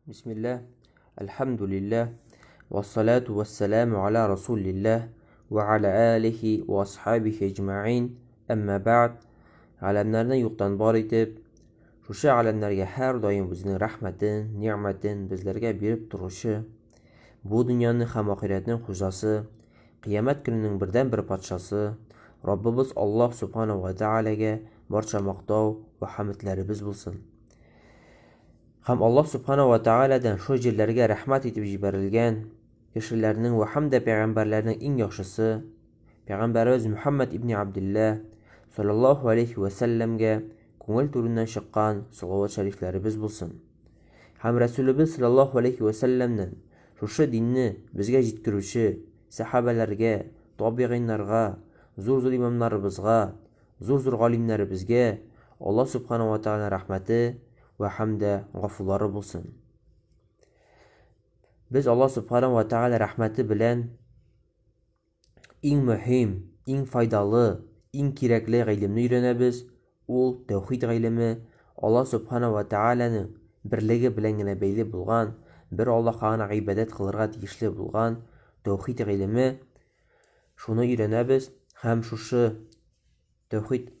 Бисмилла, әлхәмдүлилләһ, вассалату вассаламу аля расулилләһ вә аля алихи вә асхабихи әҗмәгыйн, әмма бәгъд. Галәмнәрне юктан бар итеп, шушы галәмнәргә һәрдаим үзенең рәхмәтен, нигъмәтен безләргә биреп торучы, бу дөньяның һәм ахирәтнең хуҗасы, кыямәт көненең бердәнбер патшасы, Раббыбыз Аллаһ Субханаһу вә Тәгаләгә барча мактау вә хәмедләребез булсын. Һәм Аллаһ Сүбхәнәһү вә Тәгаләдән шул җирләргә рәхмәт итеп җибәрелгән кешеләрнең вә һәм дә пәйгамбәрләрнең иң яхшысы, пәйгамбәребез Мөхәммәд ибни Абдилләһ, салләллаһу галәйһи вә сәлләмгә күңел түреннән чыккан салават шәрифләребез булсын. Һәм Рәсүлебез салләллаһу галәйһи вә сәлләмнән шушы динне безгә җиткерүче сәхабәләргә, табигыйннарга, зур-зур имамнарыбызга, Зур-зур галимнәребезгә Аллаһ Сүбхәнәһү вә Тәгаләнең рәхмәте вә һәм дә гафулары булсын. Без Аллаһ Сүбхәнәһү вә Тәгалә рәхмәте белән иң мөһим, иң файдалы, иң кирәкле гыйлемне өйрәнәбез. Ул тәүхид гыйлеме, Аллаһ Сүбхәнәһү вә Тәгаләнең берлеге белән генә бәйле булган, бер Аллаһка гына гыйбадәт кылырга тиешле булган тәүхид гыйлеме. Шуны өйрәнәбез һәм шушы тәүхид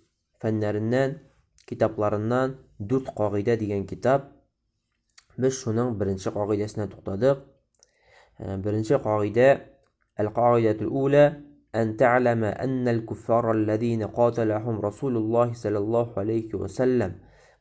фәннәреннән, китапларыннан Дүрт кагыйдә дигән китап. Без шуның беренче кагыйдәсенә туктадык. Э, беренче кагыйдә Әл-кагыйдәтул ула ән тәгъләмә әннәл куффара алләзина каталахум Расулуллаһи саллаллаһу алейхи ва сәлләм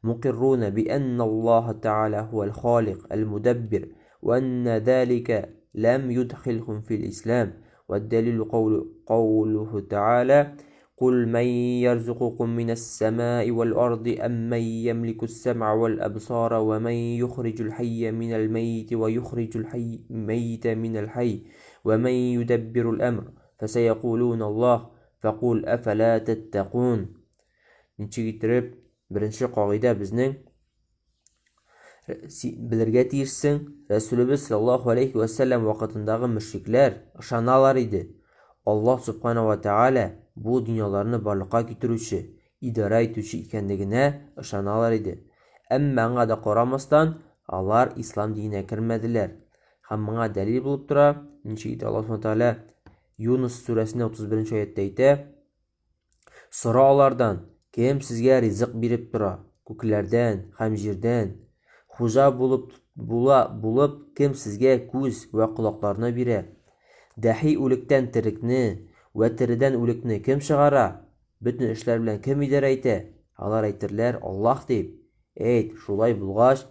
мукирруна би әнналлаһа тәгалә һуәл халик әл-мудәббир وأن ذلك لم يدخلهم في الإسلام والدليل قول قوله تعالى قل من يرزقكم من السماء والأرض أم من يملك السمع والأبصار ومن يخرج الحي من الميت ويخرج الحي الميت من الحي ومن يدبر الأمر فسيقولون الله فقل أفلا تتقون Ничек иттереп беренче кагыйдә безнең белергә тиешсең, Рәсүлебез саллаллаһу алейхи вә сәлләм вакытындагы мөшрикләр ышаналар иде. Аллаһ субхана ва тәгалә бу дөньяларны барлыкка китерүче, идарә итүче икәнлегенә ышаналар иде. Әмма аңа да карамастан, алар ислам диненә кермәделәр. Һәм моңа дәлил булып тора, ничек итеп Аллаһ субхана тәгалә Юнус сүрәсендә 31 нче аятьтә әйтә, Сора алардан, кем сезгә ризык биреп тора, күкләрдән һәм җирдән? Хуҗа булып була булып кем сезгә күз вә колакларны бирә? Дәхи үлектән терекне вә тередән үлекне кем чыгара? Бөтен эшләр белән кем идарә итә? Алар әйтерләр, Аллаһ дип. Әйт, шулай булгач,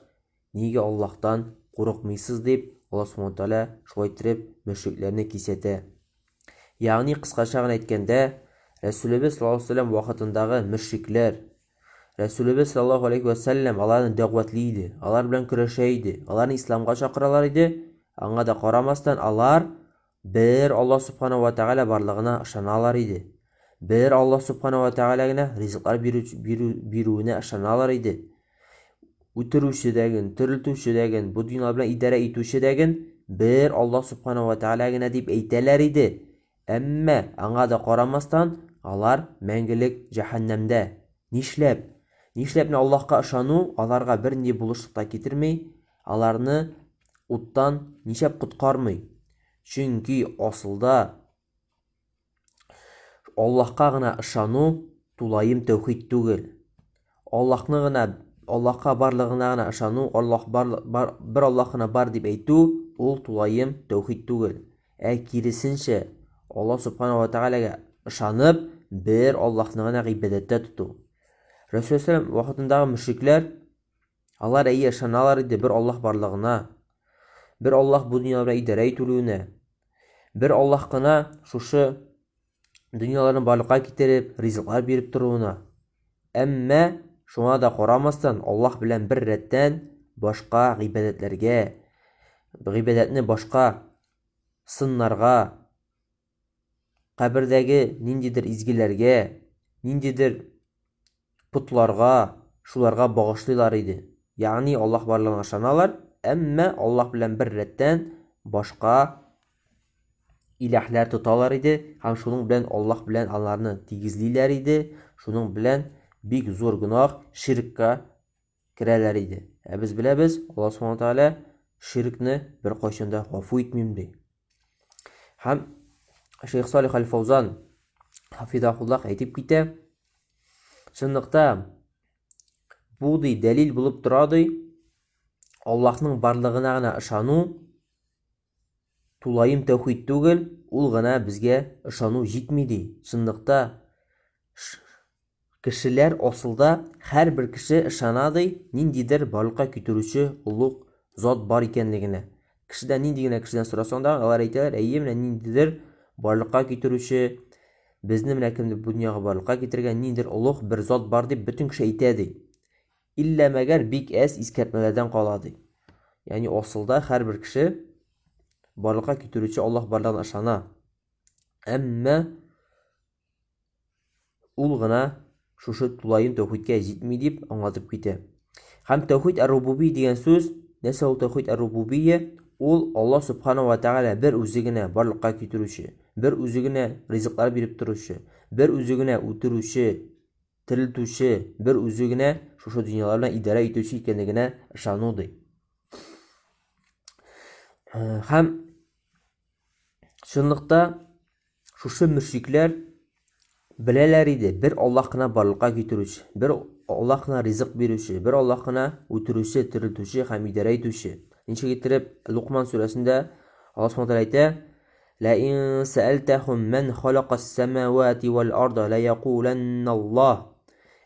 Нигә Аллаһтан курыкмыйсыз дип, Аллаһ Субхану Тәгалә шулай иттереп мөшрикләрне кисәтә. Ягъни кыскача гына әйткәндә, Рәсүлебез саллаллаһу алейһи вәсәлләм вакытындагы мөшрикләр Рәсүлебез саллаллаһу алейһи вәсәлләм аларны дәгъватли иде, алар белән көрәшә иде, аларны исламга чакыралар иде. Аңа да карамастан, алар бер Аллаһ Субхану ва Тәгалә барлыгына ышаналар иде. Бер Аллаһ Субхану ва Тәгалә генә ризыклар бирү, бирү, бирүенә ышаналар иде. Үтерүче дәген, терелтүче дәген, бу дөнья белән идарә итүче дәген бер Аллаһ Субхану ва Тәгалә генә дип әйтәләр иде. Әмма аңа да карамастан, алар мәңгелек җәһәннәмдә. Нишләп? Нишләп менә Аллаһка ышану аларга бернинди булышлык та китерми, аларны уттан нишләп коткармый? Чөнки асылда Аллаһка гына ышану тулаем тәүхид түгел. Аллаһны гына, Аллаһка барлыгына гына ышану, Аллаһ бар, бар, бер Аллаһ кына бар дип әйтү, ул тулаем тәүхид түгел. Ә киресенчә, Аллаһ субхана ва тәгаләгә ышанып, бер Аллаһны гына гыйбадәттә тоту. Рәсүл вакытындагы мөшрикләр алар әйе ышаналар иде бер Аллаһ барлыгына, бер Аллаһ бу дөнья белән идарә ителүенә, бер Аллаһ кына шушы дөньяларны барлыкка китереп, ризыклар биреп торуына. Әмма шуңа да карамастан, Аллаһ белән бер рәттән башка гыйбадәтләргә, гыйбадәтне башка сыннарга, кабердәге ниндидер изгеләргә, ниндидер потларга, шуларга багышлыйлар иде. Ягъни Аллаһ барлыгына ышаналар, әмма Аллаһ белән бер рәттән башка иләһләр тоталар иде һәм шуның белән Аллаһ белән аларны тигезлиләр иде. Шуның белән бик зур гөнаһ, ширкка керәләр иде. Ә без беләбез, Аллаһ Субхану Тәгалә ширкне беркайчан да гафу итмим, ди. Һәм Шейх Салих Аль-Фаузан хафизахуллах әйтеп китә, чынлыкта бу ди дәлил булып тора ди, Аллаһның барлыгына гына ышану тулаем тәүхид түгел, ул гына безгә ышану җитми ди. Чынлыкта Кешеләр асылда һәрбер кеше ышана ди, ниндидер барлыкка китерүче олуг зат бар икәнлегенә. Кешедән нинди генә кешедән сорасаң да, алар әйтәләр, әйе, менә ниндидер барлыкка китерүче, безне менә кемдер бу дөньяга барлыкка китергән ниндидер олуг бер зат бар дип бөтен кеше әйтә ди. Иллә мәгәр бик әз искәртмәләрдән кала ди. Ягъни асылда һәрбер кеше барлыкка китерүче Аллаһ барлыгына ышана. Әмма Ул гына шушы тулаем тәүхидкә җитми дип аңлатып китә. Һәм тәүхид ар-рубуби дигән сүз, нәрсә ул тәүхид ар-рубубия? Ул Аллаһ субхана ва тәгалә бер үзе генә барлыкка китерүче, бер үзе генә ризыклар биреп торучы, бер үзе генә үтерүче, терелтүче, бер үзе генә шушы дөньялар белән идарә итүче икәнлегенә ышану ди. Һәм чынлыкта Шушы мөшрикләр беләләр иде, бер Аллаһ кына барлыкка китерүче, бер Аллаһ кына ризык бирүче, бер Аллаһ кына үтерүче, терелтүче һәм идарә итүче. Ничек иттереп Лукман сүрәсендә Аллаһ Субхану тәгалә әйтә: "Ла ин сәәлтәһум ман халакас самавати вал арда ла якуланналлаһ".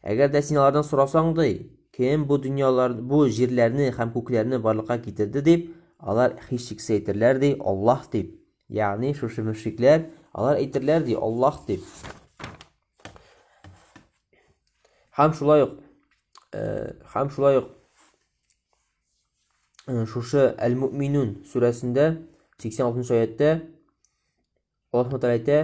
Әгәр дә син алардан сорасаң ди, кем бу дөньялар, бу җирләрне һәм күкләрне барлыкка китерде дип, алар һичшиксез әйтерләр ди, Аллаһ дип. Ягъни шушы мөшрикләр, алар әйтерләр ди, Аллаһ дип. Һәм шулай ук э, һәм шулай ук э, шушы Әл-Муъминун сүрәсендә 86 аятта Аллаһ Тәгалә әйтә: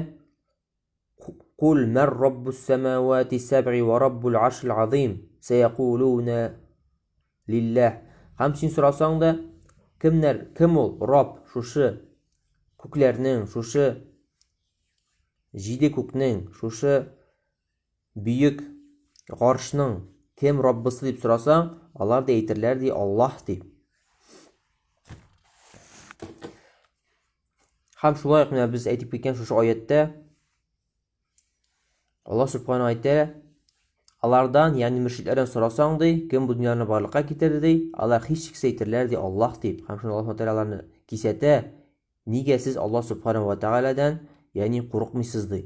Кул мар раббус самавати сәб'i ва раббул аршил азим сәякулуна лилләһ. Һәм син сорасаң да, кемнәр, кем ул Рабб шушы күкләрнең, шушы җиде күкнең, шушы бөек гаршның кем Раббысы дип сорасаң, алар да әйтерләр ди, Аллаһ дип. Һәм шулай ук менә без әйтеп киткән шушы аятта Аллаһ Субхану әйтә, алардан, ягъни мөшрикләрдән сорасаң ди, кем бу дөньяны барлыкка китерде ди, алар һичшиксез әйтерләр ди, Аллаһ дип. Һәм шуны Аллаһ Тәгалә аларны кисәтә, нигә сез Аллаһ Субхану ва Тәгаләдән, ягъни курыкмыйсыз ди.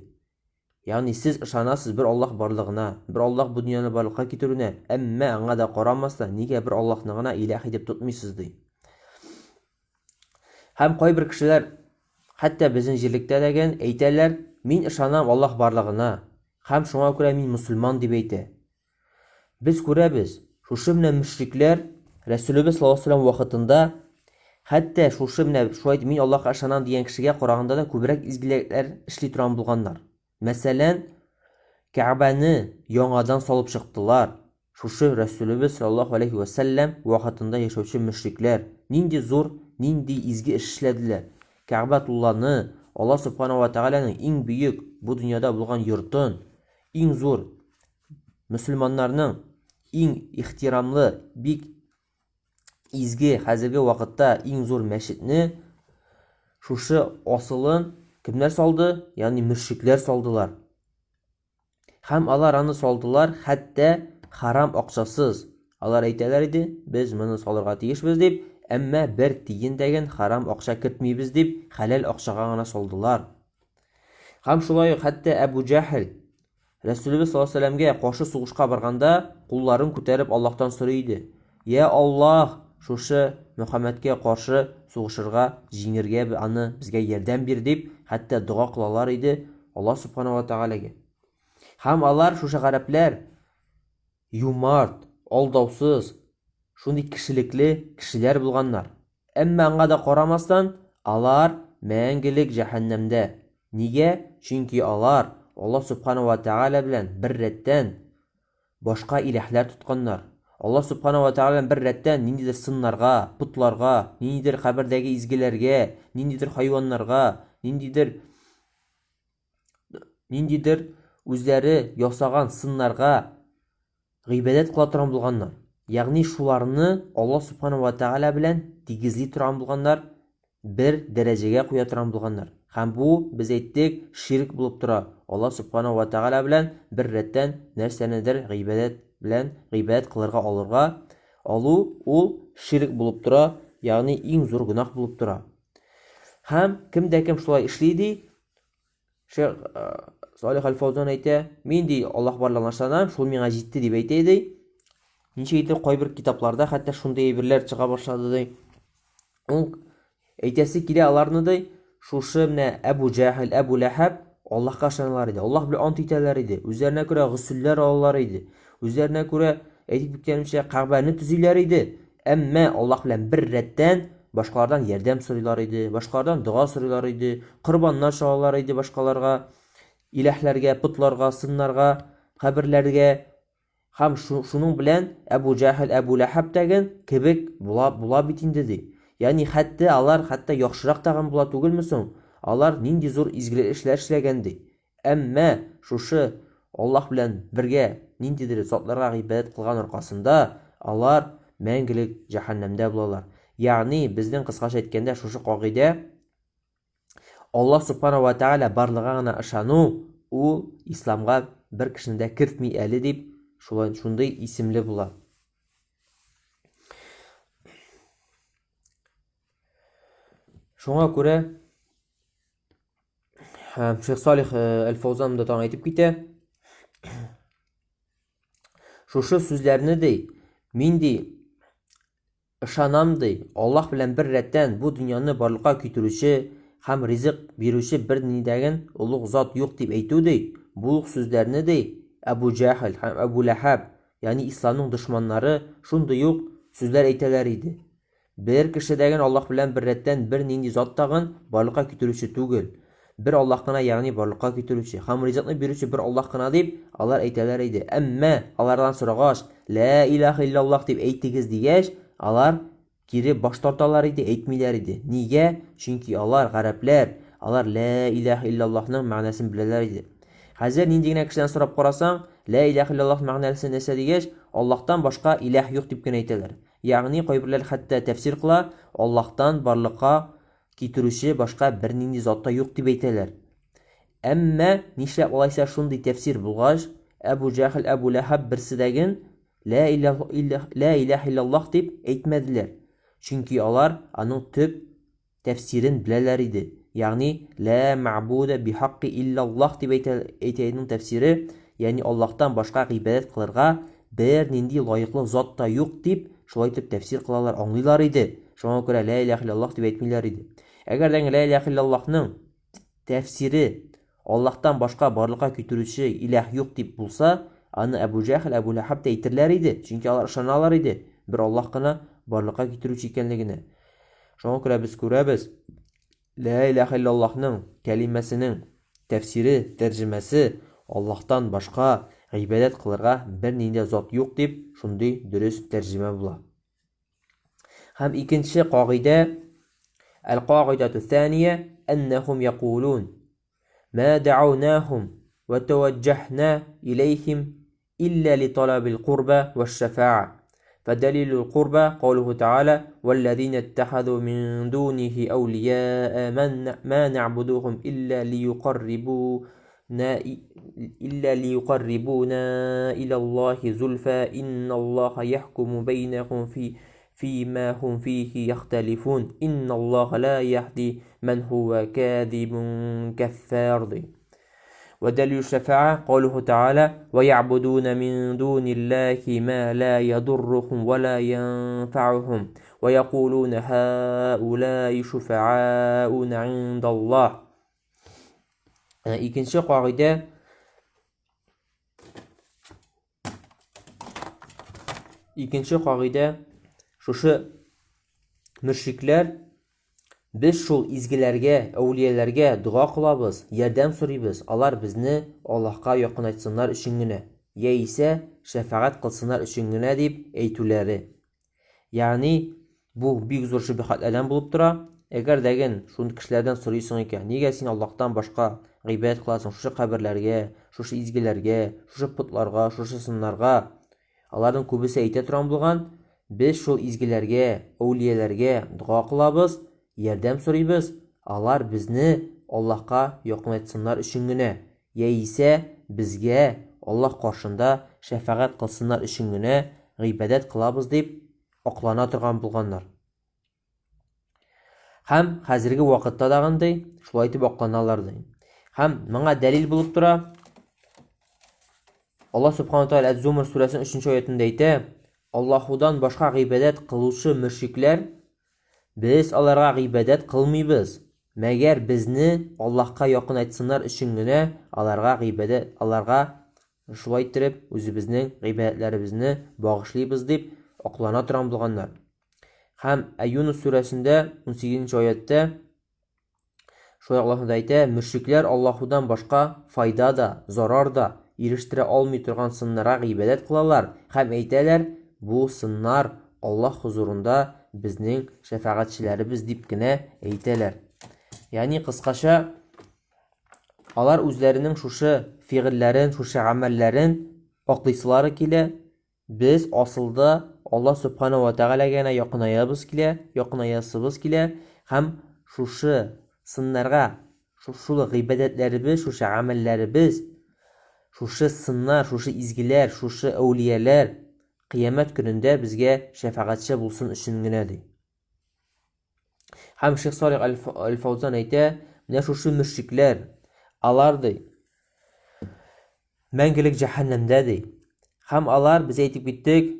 Ягъни сез ышанасыз бер Аллаһ барлыгына, бер Аллаһ бу дөньяны барлыкка китерүенә, әмма аңа да карамастан, нигә бер Аллаһны гына илаһ итеп тотмыйсыз ди. Һәм кайбер кешеләр, хәтта безнең җирлектә дә ген, әйтәләр, мин ышанам Аллаһ барлыгына, һәм шуңа күрә мин мөселман дип әйтә. Без күрәбез, шушы менә мөшрикләр Рәсүлебез саллаллаһу алейһи вакытында хәтта шушы менә шулай мин Аллаһка ышанам дигән кешегә караганда да күбрәк изгелекләр эшли торган булганнар. Мәсәлән, Кәгъбәне яңадан салып чыктылар. Шушы Рәсүлебез саллаллаһу алейһи вә сәлләм вакытында яшәүче мөшрикләр нинди зур, нинди изге эш эшләделәр. Кәгъбәтулланы, Аллаһ Субхана вә Тәгаләнең иң бөек бу дөньяда булган йортын, иң зур мөселманнарның иң ихтирамлы, бик изге, хәзерге вакытта иң зур мәчетне шушы асылын кемнәр салды? Ягъни мөшрикләр салдылар. Һәм алар аны салдылар хәтта харам акчасыз. Алар әйтәләр иде, без моны салырга тиешбез дип, әмма бер тиен дәген харам акча кертмибез дип, хәләл акчага гына салдылар. Һәм шулай ук хәтта Әбу Җәһел Рәсүлебез саллаллаһу алейһи вәсәлләмгә каршы сугышка барганда, кулларын күтәреп Аллаһтан сорый иде: "Я Аллаһ, шушы Мөхәммәдкә каршы сугышырга, җиңергә аны безгә ярдәм бир", дип, хәтта дога кылалар иде Аллаһ субхана ва тәгаләгә. Һәм алар шушы гарәпләр юмарт, алдаусыз, шундый кешелекле кешеләр булганнар. Әмма аңа да карамастан, алар мәңгелек җәһәннәмдә. Нигә? Чөнки алар Аллаһ Субхана ва Тәгалә белән бер рәттән башка иләһләр тотканнар. Аллаһ Субхана ва Тәгалә белән бер рәттән ниндидер сыннарга, потларга, ниндидер кабердәге изгеләргә, ниндидер хайваннарга, ниндидер ниндидер үзләре ясаган сыннарга гыйбадәт кыла торган булганнар. Ягъни шуларны Аллаһ Субхану ва Тәгалә белән тигезли торган булганнар, бер дәрәҗәгә куя торган булганнар. Һәм бу, без әйттек, ширк булып тора. Аллаһ Субхану ва Тәгалә белән бер рәттән нәрсәнедер гыйбадәт белән гыйбадәт кылырга алырга алу ул ширк булып тора, ягъни иң зур гөнаһ булып тора. Һәм кем дә кем шулай эшли ди, Шейх э, Салих Аль-Фаузан әйтә, мин ди Аллаһ барлыгына ышанам, шул миңа җитте дип әйтә ди. Ничек итеп кайбер китапларда хәтта шундый әйберләр чыга башлады ди. Ул әйтәсе килә аларны ди, шушы менә Әбу Җәһел, Әбу Ләһәб Аллаһка ышаналар иде. Аллаһ белән ант итәләр иде. Үзләренә күрә гөсөлләр алалар иде. Үзләренә күрә, әйтеп киткәнемчә, Кәгъбәне төзиләр иде. Әмма Аллаһ белән бер рәттән башкалардан ярдәм сорыйлар иде, башкалардан дога сорыйлар иде, корбаннар чалалар иде башкаларга, иләһләргә, потларга, сыннарга, каберләргә. Һәм шуның белән Әбу Җәһел, Әбу Ләһәб тәген кебек була, була бит инде ди. Ягъни хәтта алар хәтта яхшырак тагын була түгелме соң? Алар нинди зур изгелек эшләр эшләгән ди. Әмма шушы Аллаһ белән бергә ниндидер затларга гыйбадәт кылган аркасында алар мәңгелек җәһәннәмдә булалар. Ягъни безнең кыскача әйткәндә шушы кагыйдә Аллаһ субхана ва тааля барлыгына гына ышану ул исламга бер кешене дә кертми әле дип шулай шундый исемле була. Шуңа күрә Шейх Салих Әл-Фаузан да тагын әйтеп китә. Шушы сүзләрне ди, мин ди ышанам ди, Аллаһ белән бер рәттән бу дөньяны барлыкка китерүче һәм ризык бирүче бер нидәген олуг зат юк дип әйтү ди, бу ук сүзләрне ди Әбу Җәһел һәм Әбу Ләһәб, ягъни исламның дошманнары шундый ук сүзләр әйтәләр иде. Бер кеше дәген Аллаһ белән беррәттән бернинди зат тагын барлыкка китерүче түгел. Бер Аллаһ кына, ягъни барлыкка китерүче һәм ризыкны бирүче бер Аллаһ кына дип, алар әйтәләр иде. Әмма алардан сорагач, Лә илаһә илляллаһ дип әйтегез дигәч, алар кире баш тарталар иде, әйтмиләр иде. Нигә? Чөнки алар, гарәпләр, алар Лә илаһә илляллаһның мәгънәсен беләләр иде. Хәзер нинди генә кешедән сорап карасаң, Лә илаһә илляллаһ мәгънәсе нәрсә дигәч, Аллаһтан башка илаһ юк дип кенә әйтәләр. Ягъни кайберләр хәтта тәфсир кыла, Аллаһтан барлыкка китерүче башка бернинди зат та юк дип әйтәләр. Әмма нишләп алайса шундый тәфсир булгач, Әбу Җәһел, Әбу Ләһәб берсе дә Лә иләһ иллаллаһ дип әйтмәделәр. Чөнки алар аның төп тәфсирен беләләр иде. Ягъни, Лә мәгъбүдә бихакки илляллаһ дип әйтә, әйтәенең тәфсире, ягъни Аллаһтан башка гыйбадәт кылырга бернинди лаеклы зат та юк дип, шулай итеп тәфсир кылалар, аңлыйлар иде. Шуңа күрә Лә иләһ илляллаһ дип әйтмиләр иде. Әгәр дә Лә иләһ илляллаһның тәфсире Аллаһтан башка барлыкка китерүче иләһ юк дип булса, аны Әбу Җәһел, Әбу Ләһәб тә әйтерләр иде, чөнки алар ышаналар иде бер Аллаһ кына барлыкка китерүче икәнлегенә. Шуңа күрә без күрәбез, Лә иләһә илляллаһның кәлимәсенең тәфсире, тәрҗемәсе Аллаһтан башка гыйбадәт кылырга бернинди зат юк дип шундый дөрес тәрҗемә була. Һәм икенче кагыйдә Әл-кагыйдәту сания әннәһум якулун ма дәгъаунахум ва тавәҗҗәһна иләйһим إلا لطلب القربى والشفاعة فدليل القربى قوله تعالى والذين اتخذوا من دونه أولياء من ما نعبدهم إلا ليقربونا إلا ليقربونا إلى الله زلفى إن الله يحكم بينهم في فيما هم فيه يختلفون إن الله لا يهدي من هو كاذب كفار ودليل الشفاعة قوله تعالى ويعبدون من دون الله ما لا يضرهم ولا ينفعهم ويقولون هؤلاء شفعاؤنا عند الله Икенче кагыйдә Икенче кагыйдә шушы мөшрикләр без шул изгеләргә, әүлияләргә дога кылабыз, ярдәм сорыйбыз, алар безне Аллаһка якынайтсыннар өчен генә, яисә шәфәгать кылсыннар өчен генә дип әйтүләре. Ягъни бу бик зур шөбһәтләрдән булып тора. Әгәр дәген шундый кешеләрдән сорыйсың икән, нигә син Аллаһтан башка гыйбадәт кыласың, шушы каберләргә, шушы изгеләргә, шушы потларга, шушы сыннарга? Аларның күбесе әйтә торган булган, без шул изгеләргә, әүлияләргә дога кылабыз, ярдәм сорыйбыз, алар безне Аллаһка якынайтсыннар өчен генә, яисә безгә Аллаһ каршында шәфәгать кылсыннар өчен генә гыйбадәт кылабыз дип аклана торган булганнар. Һәм хәзерге вакытта дагын ди, шулай итеп акланалар ди. Һәм моңа дәлил булып тора. Аллаһ субхана тааля Әз-Зумар сүрәсенең 3 аятында әйтә, Аллаһудан башка гыйбадәт кылучы мөшрикләр без аларга гыйбадәт кылмыйбыз, мәгәр безне Аллаһка якынайтсыннар өчен генә аларга гыйбадәт аларга шулай иттереп үзебезнең гыйбадәтләребезне багышлыйбыз дип аклана торган булганнар. Һәм Юнус сүрәсендә 18 нче аятьтә шулай Аллаһ да әйтә, мөшрикләр Аллаһудан башка файда да, зарар да ирештерә алмый торган сыннарга гыйбадәт кылалар һәм әйтәләр, бу сыннар Аллаһ хозурында безнең шәфәгатьчеләребез дип кенә әйтәләр. Ягъни кыскача алар үзләренең шушы фигыльләрен, шушы гамәлләрен аклыйсылары килә, Без асылда Аллаһ Сүбхәнәһү вә Тәгаләгә генә якынаябыз килә, якынаясыбыз килә һәм шушы сыннарга, шул гыйбадәтләребез, шушы гамәлләребез, шушы сыннар, шушы изгеләр, шушы әүлияләр кыямәт көнендә безгә шәфәгатьче булсын өчен генә, ди. Һәм Шейх Салих Аль-Фаузан әйтә, менә шушы мөшрикләр, алар ди, мәңгелек җәһәннәмдә ди. Һәм алар, без әйтеп киттек,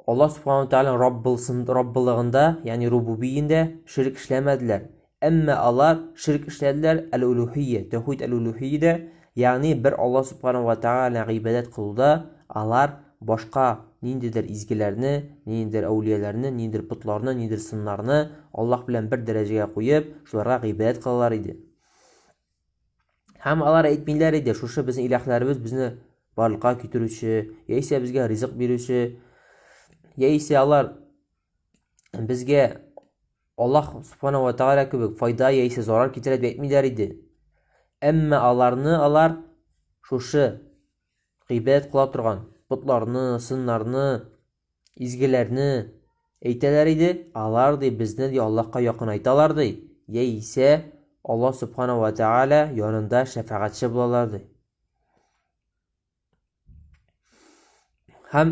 Аллаһ Субхану Тәгаләнең Раббылсын, Раббылыгында, ягъни рубубиендә ширк эшләмәделәр. Әмма алар ширк эшләделәр әл-улухия, тәүхид әл-улухиядә, ягъни бер Аллаһ Субхану ва Тәгаләгә гыйбадәт кылуда алар башка ниндидер изгеләрне, ниндидер әүлияләрне, ниндидер потларны, ниндидер сыннарны Аллаһ белән бер дәрәҗәгә куеп, шуларга гыйбадәт кылалар иде. Һәм алар әйтмиләр иде, шушы безнең иләһләребез безне барлыкка китерүче, яисә безгә ризык бирүче, яисә алар безгә Аллаһ субхана ва тааля кебек файда яисә зарар китерә дип әйтмиләр иде. Әмма аларны алар шушы гыйбадәт кыла торган потларны, сыннарны, изгеләрне әйтәләр иде, алар ди безне ди Аллаһка якынайталар ди, яисә Аллаһ субхана ва тааля янында шәфәгатьче булалар ди. Һәм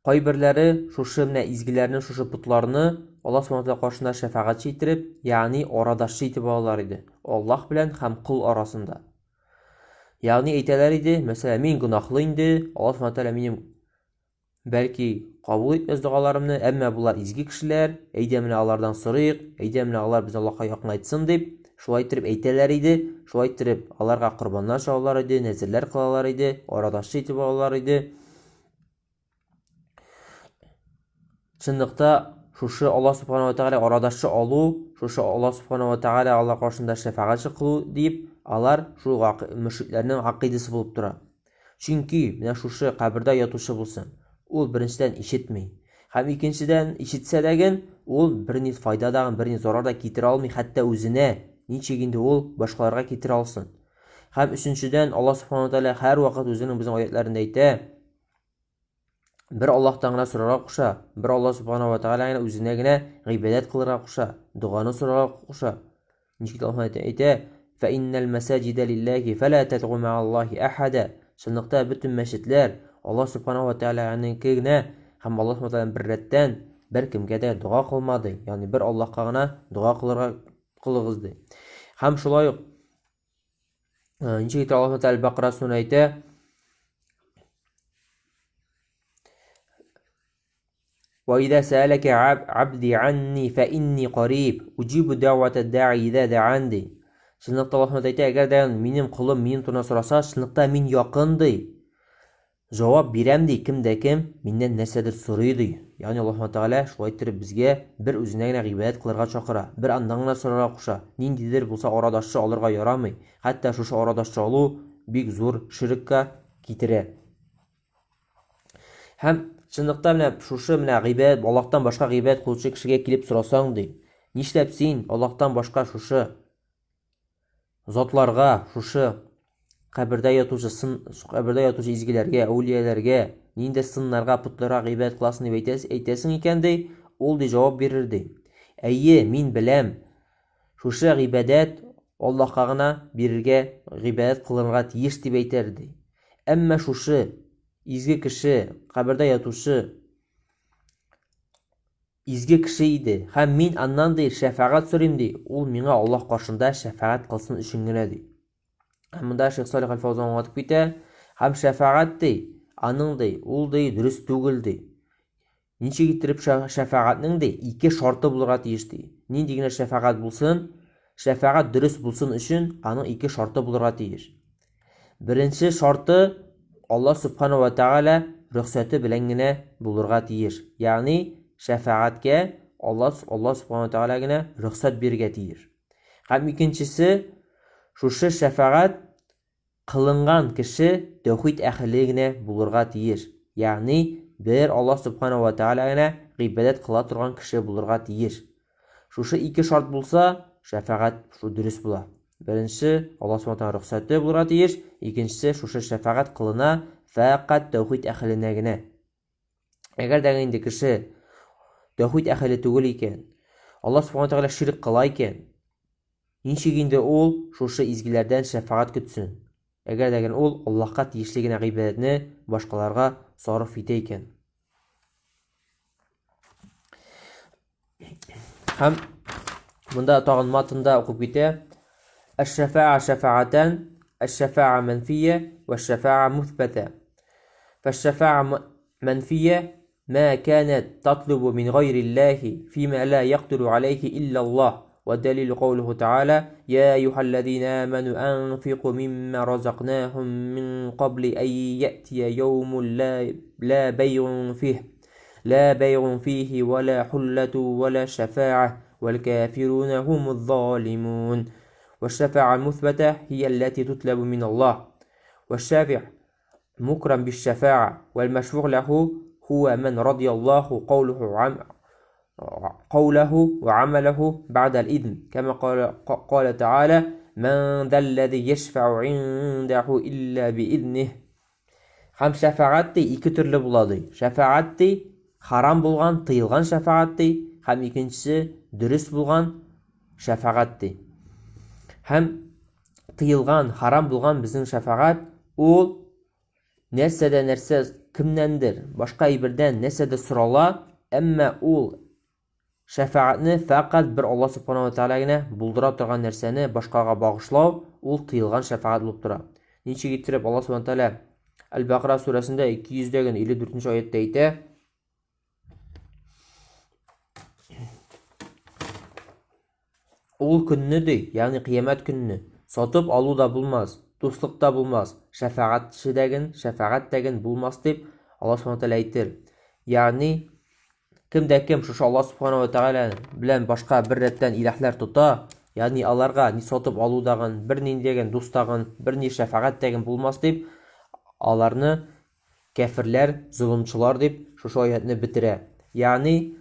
кайберләре шушы менә изгеләрне, шушы потларны Аллаһ субхана тааля каршында шәфәгатьче иттереп, ягъни арадашчы итеп алалар иде. Аллаһ белән һәм кол арасында. Ягъни әйтәләр иде, мәсәлән, мин гөнаһлы инде, Аллаһ Субхану тәгалә минем бәлки кабул итмәс догаларымны, әмма болар изге кешеләр, әйдә менә алардан сорыйк, әйдә менә алар безне Аллаһка якынайтсын дип, шулай иттереп әйтәләр иде, шулай иттереп аларга корбаннар чалалар иде, нәзерләр кылалар иде, арадашчы итеп алалар иде. Чынлыкта шушы Аллаһ Субхану ва Тәгалә арадашчы алу, шушы Аллаһ Субхану ва Тәгалә Аллаһ каршында шәфәгатьче кылу дип, алар шул мөшрикләрнең гакыйдасы булып тора. Чөнки менә шушы кабердә ятучы булсын, ул беренчедән ишетми. Һәм икенчедән ишетсә дәген, ул берни файда дагын, берни зарар да китерә алмый хәтта үзенә, ничек инде ул башкаларга китерә алсын. Һәм өченчедән, Аллаһ Субхану ва Тәгалә һәрвакыт үзенең безнең аятләрендә әйтә, Бер Аллаһтан гына сорарга куша, бер Аллаһ Субхану ва Тәгалә генә үзенә генә гыйбадәт кылырга куша, доганы сорарга куша. Ничек Аллаһ әйтә, "Фә иннәл мәсаҗидә лиллаһи фәлә тәдгу мәаллаһи әхәдә." Чынлыкта бөтен мәчетләр Аллаһ Субхану ва Тәгаләнеке генә һәм Аллаһ Субхану ва беррәттән бер кемгә дә дога кылма ди. Ягъни бер Аллаһка гына дога кылырга кылыгыз ди. Һәм шулай ук ничек итә Аллаһ Тәгалә Бакара сүрәсендә әйтә, وإذا سألك عبدي عني فإني قريب أجيب دعوة الداعي إذا دعان ди. Чынлыкта Аллаһ әйтә, әгәр дә минем колым минем турында сораса, чынлыкта мин якын ди. Җавап бирәм, ди, кем дә кем миннән нәрсәдер сорый, ди. Ягъни Аллаһ Тәгалә шулай иттереп безгә бер үзенә генә гыйбадәт кылырга чакыра, бер аннан гына сорарга куша. Ниндидер булса арадашчы алырга ярамый. Хәтта шушы арадашчы алу бик зур ширкка китерә. Һәм чынлыкта менә шушы менә гыйбадәт, Аллаһтан башка гыйбадәт кылучы кешегә килеп сорасаң, ди, нишләп син Аллаһтан башка шушы затларга, шушы кабердә ятучы сын, кабердә ятучы изгеләргә, әүлияләргә ниндидер сыннарга, потларга гыйбадәт кыласың дип әйтәс, әйтәсең икән, ди, ул ди җавап бирер ди. Әйе, мин беләм, шушы гыйбадәт Аллаһка гына бирергә, гыйбадәт кылынырга тиеш дип әйтер ди. Әмма шушы изге кеше, кабердә ятучы изге кеше иде һәм мин аннан ди шәфәгать сорыйм ди, ул миңа Аллаһ каршында шәфәгать кылсын өчен генә ди. Һәм монда Шейх Салих Аль-Фаузан аңлатып китә, һәм шәфәгать ди, аның ди, ул ди дөрес түгел ди. Ничек иттереп шәфәгатьнең ди ике шарты булырга тиеш ди. Нинди генә шәфәгать булсын, шәфәгать дөрес булсын өчен аның ике шарты булырга тиеш. Беренче шарты Аллаһ Субхану ва Тааля рөхсәте белән генә булырга тиеш. Ягъни шәфәгатькә Аллаһ Аллаһ Субхану ва Тааля генә рөхсәт бирергә тиеш. Һәм икенчесе, шушы шәфәгать кылынган кеше тәүхид әһеле генә булырга тиеш. Ягъни бер Аллаһ Субхану ва Тааля генә гыйбадәт кыла торган кеше булырга тиеш. Шушы ике шарт булса, шәфәгать шу дөрес була. Беренче, Аллаһ Субхану ва Тааля рөхсәте булырга тиеш, икенчесе, шушы шәфәгать кылына фәкать тәүхид әһеленә генә. Әгәр дә инде кеше тәүхид әһеле түгел икән, Аллаһ Субхану Тәгалә ширк кыла икән, ничек инде ул шушы изгеләрдән шәфәгать көтсен? Әгәр дә ул Аллаһка тиешле генә гыйбадәтне башкаларга сарыф итә икән. Һәм монда тагын матында укып китә. Әш-шәфәа шәфәатән, әш-шәфәа мәнфия вә шәфәа муthбәтә. Фәш-шәфәа мәнфия ма канат татлубу мин гайриллаһи фима ла якдиру алейхи илля Аллаһ. والدليل قوله تعالى يا أيها الذين آمنوا أنفقوا مما رزقناهم من قبل أن يأتي يوم لا بيع فيه لا بيع فيه ولا حلة ولا شفاعة والكافرون هم الظالمون والشفاعة المثبتة هي التي تطلب من الله والشافع مكرم بالشفاعة والمشفوع له هو من رضي الله قوله عن قوله وعمله بعد الإذن كما قال تعالى من ذا الذي يشفع عنده إلا بإذنه. Һәм шәфәгать ди ике төрле була ди. Шәфәгать ди харам булган, тыелган шәфәгать ди, һәм икенчесе дөрес булган шәфәгать ди. Һәм тыелган, харам булган безнең шәфәгать ул нәрсә дә нәрсә кемнәндер, башка әйбердән нәрсә дә сорала, әмма ул Шәфәгатьне фәкать бер Аллаһ Сүбхәнәһү вә Тәгалә генә булдыра торган нәрсәне башкага багышлау, ул тыелган шәфәгать булып тора. Ничек иттереп Аллаһ Сүбхәнәһү вә Тәгалә Әл-Бәкара сүрәсендә 254 нче аятьтә әйтә, Ул көнне ди, ягъни кыямәт көнне, сатып алу да булмас, дуслык та булмас, шәфәгатьче дәген, шәфәгать тәген булмас дип Аллаһ Сүбхәнәһү вә Тәгалә әйтер. Ягъни Кем дә кем шушы Аллаһ Субхана ва Тәгалә белән башка бер рәттән илаһлар тота, ягъни аларга ни сатып алу дагын, бер ниндиген дус тагын, бер ни шәфәгать тәген булмас дип, аларны кәферләр, золымчылар дип шушы аятьне бетерә. Ягъни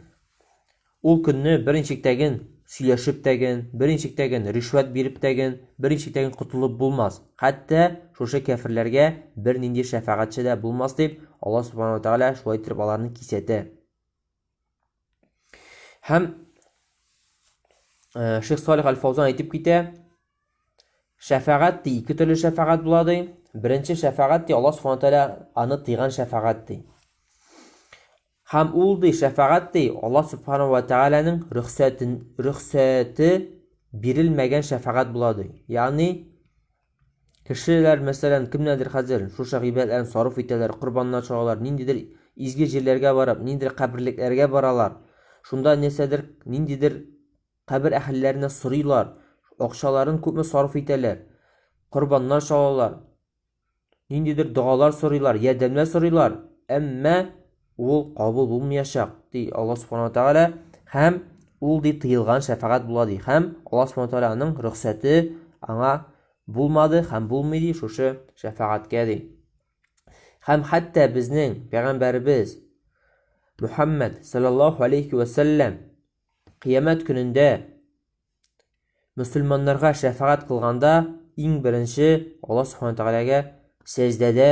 ул көнне берничек тәген сөйләшеп тәген, берничек тәген ришвәт биреп тәген, берничек тәген котылып булмас. Хәтта шушы кәферләргә бернинди шәфәгатьче дә булмас дип, Аллаһ Субхану ва Тәгалә шулай итеп аларны кисәтә. Һәм Шейх Салих Аль-Фаузан әйтеп китә, шәфәгать ди, ике төрле шәфәгать була ди. Беренче шәфәгать ди, Аллаһ Субхану Тәгалә аны тыйган шәфәгать ди. Һәм ул ди, шәфәгать ди, Аллаһ Субхану ва Тәгаләнең рөхсәтен, рөхсәте бирелмәгән шәфәгать була ди. Ягъни кешеләр, мәсәлән, кемнәрдер хәзер шушы гыйбадәтләрен сарыф итәләр, корбаннар чалалар, ниндидер изге җирләргә барып, ниндидер каберлекләргә баралар. Шунда нәрсәдер, ниндидер кабер әһелләренә сорыйлар, акчаларын күпме сарыф итәләр, корбаннар чалалар. Ниндидер догалар сорыйлар, ярдәмнәр сорыйлар, әмма ул кабул булмаячак, ди Аллаһ Субхану ва Тәгалә, һәм ул ди тыелган шәфәгать була ди. Һәм Аллаһ Субхану ва Тәгаләнең рөхсәте аңа булмады һәм булмый ди шушы шәфәгатькә ди. Һәм хәтта безнең пәйгамбәребез Мухаммад саллаллаһу алейхи ва сәлләм кыямәт көнендә Мөселманнарга шәфәгать кылганда, иң беренче Аллаһ Субхану Тәгаләгә сәҗдәдә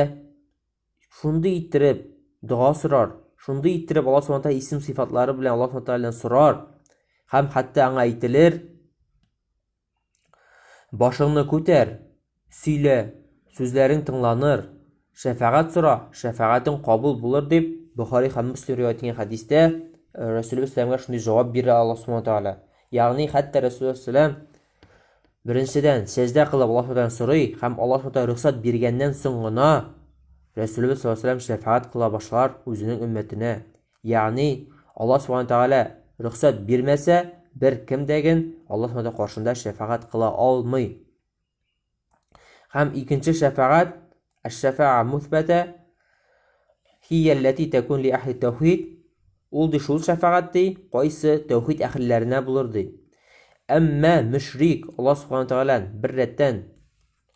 шундый иттереп дога сорар, шундый иттереп Аллаһ Субхану Тәгалә исем-сыйфатлары белән Аллаһ Субхану Тәгаләдән сорар һәм хәтта аңа әйтелер: Башыңны күтәр, сөйлә, сүзләрең тыңланыр, шәфәгать сора, шәфәгатең кабул булыр дип Бохари һәм Мөслим риваять иткән хәдистә Рәсүлебез сәламгә шундый җавап бирә Аллаһ Субхану Тәгалә. Ягъни хәтта Рәсүлебез сәлам беренчедән сәҗдә кылып Аллаһ Тәгаләдән сорый һәм Аллаһ Тәгалә рөхсәт биргәннән соң гына Рәсүлебез саллаллаһу алейһи вәсәлләм шәфәгать кыла башлар үзенең өммәтенә. Ягъни Аллаһ Субхану Тәгалә рөхсәт бирмәсә, бер кем дә ген Аллаһ Субхану каршында шәфәгать кыла алмый. Һәм икенче шәфәгать, әш-шәфәа муthбата, хия аллати такун ли әһли тәүхид, ул ди шул шәфәгать ди, кайсы тәүхид әһелләренә булыр ди. Әмма мөшрик Аллаһ Субхану Тәгалән бер рәттән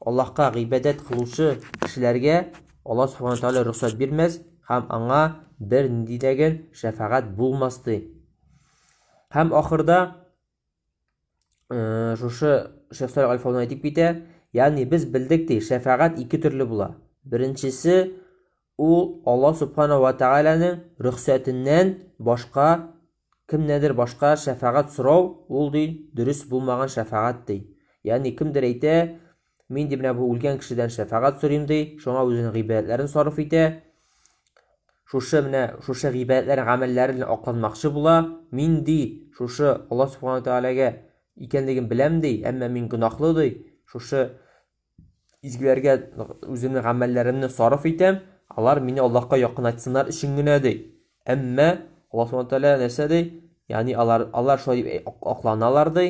Аллаһка гыйбадәт кылучы кешеләргә Аллаһ Субхану Тәгалә рөхсәт бирмәс һәм аңа бер нинди дә ген шәфәгать булмас ди. Һәм ахырда шушы Шейх Салих Аль-Фаузан әйтеп китә, ягъни без белдек ди, шәфәгать ике төрле була. Беренчесе ул Аллаһ Субхану ва Тәгаләнең рөхсәтеннән башка кемнәдер башка шәфәгать сорау, ул ди, дөрес булмаган шәфәгать ди. Ягъни кемдер әйтә, мин ди менә бу үлгән кешедән шәфәгать сорыйм ди, шуңа үзенең гыйбадәтләрен сарыф итә. Шушы менә шушы гыйбадәтләр, гамәлләре белән акланмакчы була. Мин ди, шушы Аллаһ Субхану Тәгаләгә икәнлеген беләм ди, әмма мин гөнаһлы ди. Шушы изгеләргә үземнең гамәлләремне сарыф итәм, алар мине Аллаһка якынайтсыннар өчен генә ди. Әмма Аллаһ Субхану Тәгалә нәрсә ди? Ягъни алар алар шулай дип акланалар ди.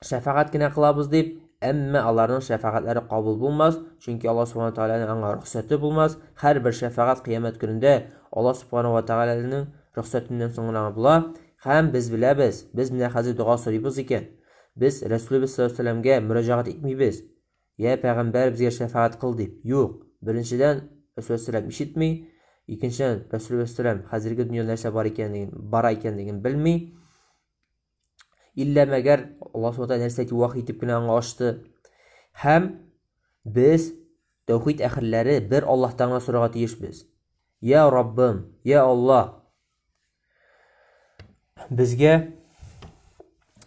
Шәфәгать кенә кылабыз дип, әмма аларның шәфәгатьләре кабул булмас, чөнки Аллаһ Субхану Тәгаләнең аңа рөхсәте булмас. Һәрбер шәфәгать кыямәт көнендә Аллаһ Субхану ва Тәгаләнең рөхсәтеннән соң гына була. Һәм без беләбез, без менә хәзер дога сорыйбыз икән, Без Рәсүлебез саллаллаһу алейһи ва сәлләмгә мөрәҗәгать итмибез, Йә пәйгамбәр, безгә шәфәгать кыл дип. Юк. Беренчедән, Рәсүлебез саллаллаһу ишетми, икенчедән, Рәсүлебез саллаллаһу хәзерге дөньяда нәрсә бар икәнлеген, бара икәнлеген белми. Иллә мәгәр Аллаһ Субхану нәрсә әйтеп вахи итеп кенә аңа ачты. Һәм без тәүхид әһелләре бер Аллаһтан гына сорарга тиешбез. Я Раббым, я Аллаһ, Безгә,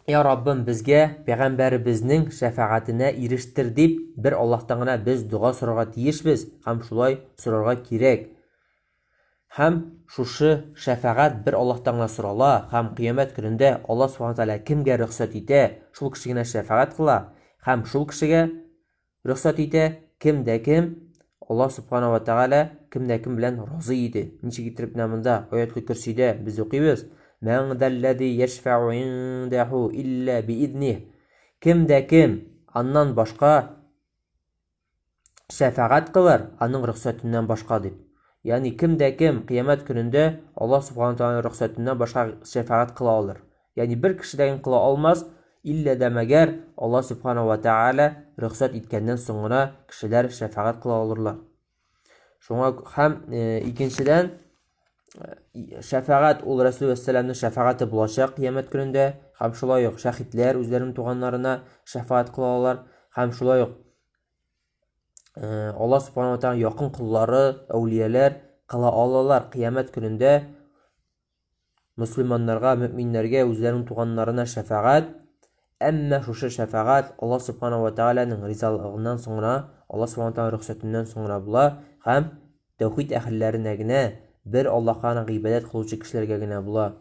Я Раббым, безгә пәйгамбәребезнең шәфәгатенә ирештер дип, бер Аллаһтан гына без дога сорарга тиешбез һәм шулай сорарга кирәк. Һәм шушы шәфәгать бер Аллаһтан гына сорала һәм кыямәт көнендә Аллаһ Субхану Тәгалә кемгә рөхсәт итә, шул кеше генә шәфәгать кыла һәм шул кешегә Рөхсәт итә, кем дә кем Аллаһ Субхана ва Тәгалә кем дә кем белән разый иде. Ничек иттереп менә монда аятул көрсидә без укыйбыз, Мән заллази яшфәу индәһу илля биизних. Кем дә кем аннан башка шәфәгать кылыр, аның рөхсәтеннән башка дип. Ягъни кем дә кем кыямәт көнендә Аллаһ Субхана Тәгаләнең рөхсәтеннән башка шәфәгать кыла алыр. Ягъни бер кеше дә кыла алмас, иллә дә мәгәр Аллаһ Сүбхәнәһү вә Тәгалә рөхсәт иткәннән соң гына кешеләр шәфәгать кыла алырлар. Шуңа һәм икенчедән шәфәгать ул Рәсүл вәссәламнең шәфәгате булачак кыямәт көнендә һәм шулай ук шәһидләр үзләренең туганнарына шәфәгать кыла алалар һәм шулай ук Аллаһ Субхану ва Тәгалә якын коллары, әүлияләр кыла алалар кыямәт көнендә Мөселманнарга, мөэминнәргә үзләренең туганнарына шәфәгать, әмма шушы шәфәгать Аллаһ Субхана ва Тәгаләнең ризалыгыннан соң гына, Аллаһ Субхана Тәгалә рөхсәтеннән соң гына була һәм тәүхид әһелләренә генә, бер Аллаһка гына гыйбадәт кылучы кешеләргә генә була.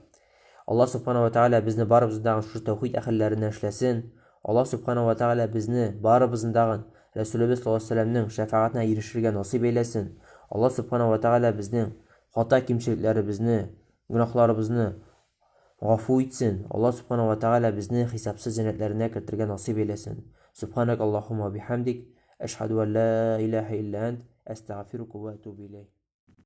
Аллаһ Субхана ва Тәгалә безне барыбызны тагын шушы тәүхид әһелләреннән эшләсен. Аллаһ Субхана ва Тәгалә безне барыбызны тагын Рәсүлебез саллаллаһу алейһи ва сәлләмнең шәфәгатенә ирешергә насыйп әйләсен. Аллаһ Субхана ва Тәгалә безнең хата-кимчелекләребезне, гөнаһларыбызны гафу итсен. Аллаһ Субхана ва Тәгалә безне хисапсыз җәннәтләренә кертергә насыйп әйләсен. Субханак Аллаһумма бихамдик, әшһәду ан ла илаһа илля ант, әстәгъфирука ва атубу иләйк.